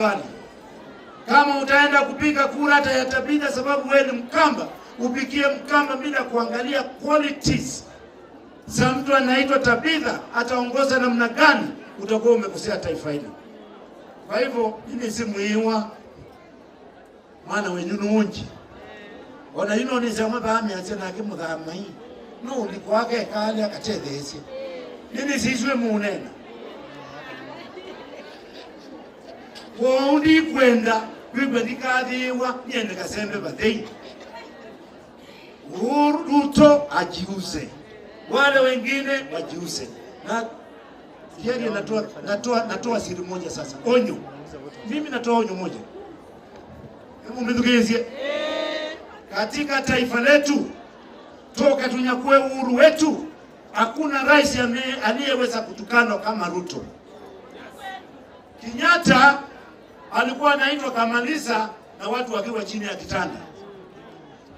Valley. Kama utaenda kupiga kura hata ya Tabitha sababu wewe ni Mkamba, upigie Mkamba bila kuangalia qualities za mtu anaitwa Tabitha, ataongoza namna gani, utakuwa umekosea taifa hili. Kwa hivyo mimi si muiwa mwana wenyu nunji ona ino nisema bamianze nake muthamai nundi kwake kali akatethesie nini siswe munena woundi kwenda kwigwa ndikathiwa niende kasembe bathei. Ruto ajiuze, wale wengine wajiuze. Na Kiarie, natoa siri moja sasa, onyo. Mimi natoa onyo moja, hebu mnithukizie. Katika taifa letu toka tunyakue uhuru wetu, hakuna rais aliyeweza kutukanwa kama Ruto. Kenyatta alikuwa anaitwa Kamalisa na watu wakiwa chini ya kitanda.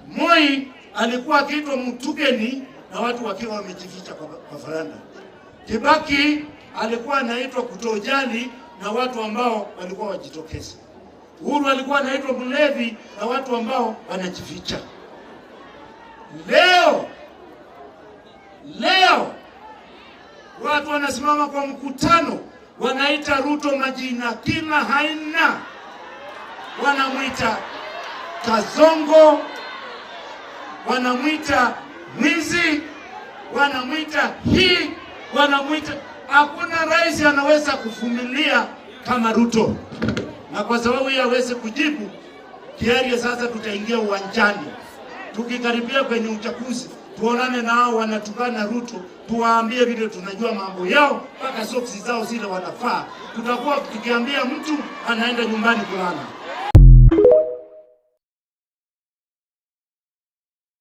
Moi alikuwa akiitwa Mtugeni na watu wakiwa wamejificha kwa faranda. Kibaki alikuwa anaitwa kutojali na watu ambao walikuwa wajitokeza. Uhuru alikuwa anaitwa mlevi na watu ambao wanajificha. Leo watu wanasimama kwa mkutano wanaita Ruto majina kila haina, wanamwita kazongo, wanamwita mwizi, wanamwita hii, wanamwita. Hakuna rais anaweza kuvumilia kama Ruto, na kwa sababu yeye hawezi kujibu Kiarie, sasa tutaingia uwanjani tukikaribia kwenye uchaguzi, tuonane nao wanatukana Ruto, tuwaambie vile tunajua mambo yao, mpaka soksi zao zile wanafaa. Tutakuwa tukiambia mtu anaenda nyumbani kulala.